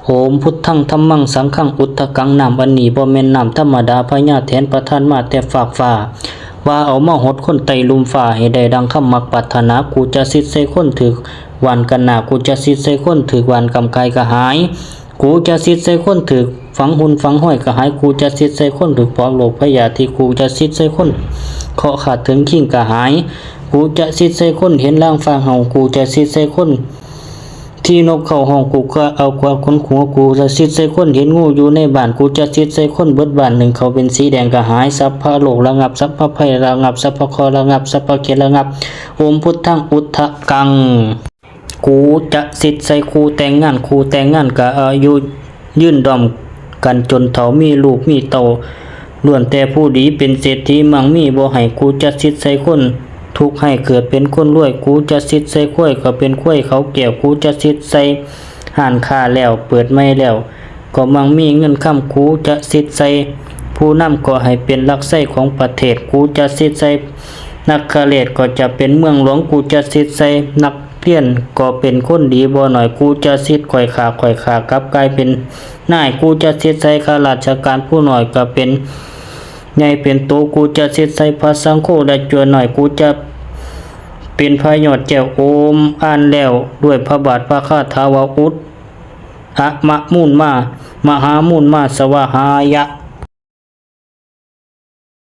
ໂອມພຸດທັງທຳມັງສັງຄັງອຸດທະກັງ ນ້ຳອັນນີ້ບໍ່ແມ່ນນ້ຳທຳມະດາ ພະຍາແຖນປະທານມາແຕ່ຟາກຟ້າ ວ່າເອົາມາຫົດຄົນໃຕ້ລຸ່ມຟ້າ ໃຫ້ໄດ້ດັ່ງຄຳມັກປາດຖະໜາ ກູຈະສິດໃສ່ຄົນຖືກຫວ່ານກັນນາ ກູຈະສິດໃສ່ຄົນຖືກຫວ່ານກຳກາຍກະຫາຍ ກູຈະສິດໃສ່ຄົນຖືກຝັງຮຸ່ນຝັງຮອຍກະຫາຍ ກູຈະສິດໃສ່ຄົນຖືກປອກໂລກພະຍາທິ ກູຈະສິດໃສ່ຄົນເຄາະຂາດເຖິງຄິງກະຫາຍ ກູຈະສິດໃສ່ຄົນເຫັນລາງຟ້າເຫົ່າ ກູຈະສິດໃສ່ຄົນ ທີ່ນົກເຂົ້າຫ້ອງ ກູກະເອົາກວາດຂົນຫົວ ກູຈະສິດໃສ່ຄົນເຫັນງູຢູ່ໃນບ້ານ ກູຈະສິດໃສ່ຄົນເບິດບ້ານໜຶ່ງເຂົ້າເປັນສີແດງກະຫາຍ ສັບພະໂລກລະງັບ ສັບພະໄພລະງັບ ສັບພະເຄາະລະງັບ ສັບພະເຄດລະງັບ ໂອມພຸດທັງອຸດທະກັງ ກູຈະສິດໃສ່ຄູ່ແຕ່ງງານ ຄູ່ແຕ່ງງານກະອາຍຸຍືນດອມກັນຈົນເຖົ້າ ມີລູກມີເຕົ້າ ລ້ວນແຕ່ຜູ້ດີເປັນເສດຖີມັ່ງມີບໍ່ໃຫ້ ກູຈະສິດໃສ່ຄົນທຸກໃຫ້ເກີດເປັນຄົນລວຍ ກູຈະສິດໃສ່ຄວາຍກໍເປັນຄວາຍເຂົາແກ້ວ ກູຈະສິດໃສ່ຮ້ານຄ້າແລ້ວເປີດໃໝ່ແລ້ວກໍມັ່ງມີເງິນຄຳ ກູຈະສິດໃສ່ຜູ້ນຳກໍໃຫ້ເປັນຫຼັກໄຊຂອງປະເທດ ກູຈະສິດໃສ່ນັກຄະເລດກໍຈະເປັນເມືອງຫຼວງ ກູຈະສິດໃສ່ນັກ ລຽນກໍເປັນຄົນດີບໍ່ໜ້ອຍ ກູຈະສິດຂ້ອຍຂ້າ ຂ້ອຍຂ້າກັບກາຍເປັນນາຍ ກູຈະສິດໃສ່ຂ້າລາຊະການຜູ້ນ້ອຍກໍເປັນໃຫຍ່ເປັນໂຕ ກູຈະສິດໃສ່ພະສັງໂຄ ແລະ ຈົວນ້ອຍ ກູຈະເປັນພະຍອດແກ້ວ ໂອມ ອ່ານແລ້ວດ້ວຍພະບາດພະຄາຖາວ່າ ອຸດອະມະມູນມາ ມະຫາມູນມາ ສະວາຫາຍະ